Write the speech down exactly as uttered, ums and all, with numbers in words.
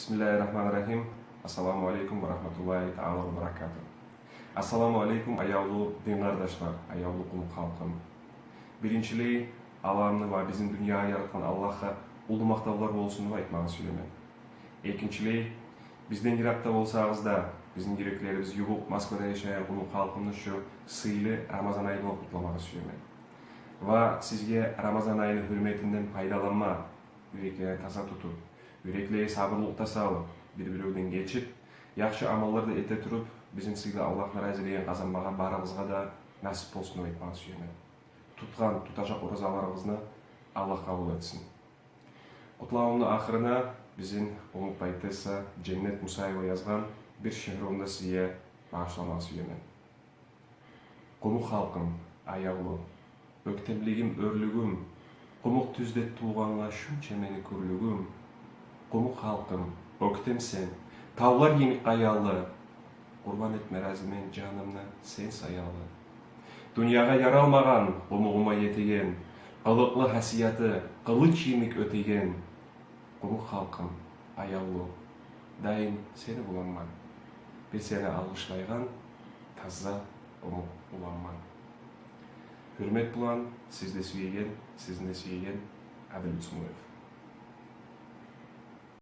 Бисмиллагьи ррагьмани ррагьим. Ассаламу алейкум ва рагьматуллагьи таала ва баракатугь. Ассаламу алейкум, аявлу дин къардашлар, аявлу къумукъ халкъым. Биринчилей, Аллагьны ва бизин дюньягъа яратгъан Аллагьгъа уллу макътавлар болсун деп айтмагъа сюемен. Экинчилей, бизден йыракъда болсагъыз да, бизин юреклерибиз ювукъ Москвада яшайгъан къумукъ халкъымны шу сыйлы Рамазан айы булан къутламагъа сюемен. Ва сизге Рамазан айыны гьюрметинден пайдаланма, юреклени таза тутуп, юреклеге сабурлукъ да салып, бир-биревден гечип, яхшы амаллар да эте туруп, бизин сыйлы Аллагьны разилигин къазанмагъа барыгъызгъа да насип болсун деп айтмагъа сюемен. Тутгъан, тутажакъ оразаларыгъызны Аллагь къабул этсин. Къутлавумну ахырына бизин къумукъ поэтесса Женнет Мусаева язгъан бир шиърумну да сизге багъышламагъа сюемен. Къумукъ халкъым, аявлу, оьктемлигим, оьрлюгюм, къумукъ тюзде тувгъангъа шунча мени кёрлюгюм. Къумукъ халкъым, оьктем сен, тавлар йимик къаялы, къурбан этме разимен жанымны сен саялы. Дюньягъа яралмагъан къумугъума етеген, къылыкълы хасияты къылыч йимик оьтеген. Къумукъ халкъым, аявлу, даим сени буланман. Бир сени алгъышлайгъан таза къумукъ уланман. Гьюрмет булан, сизде сюеген, сизин де сюеген Адил Уцмуев.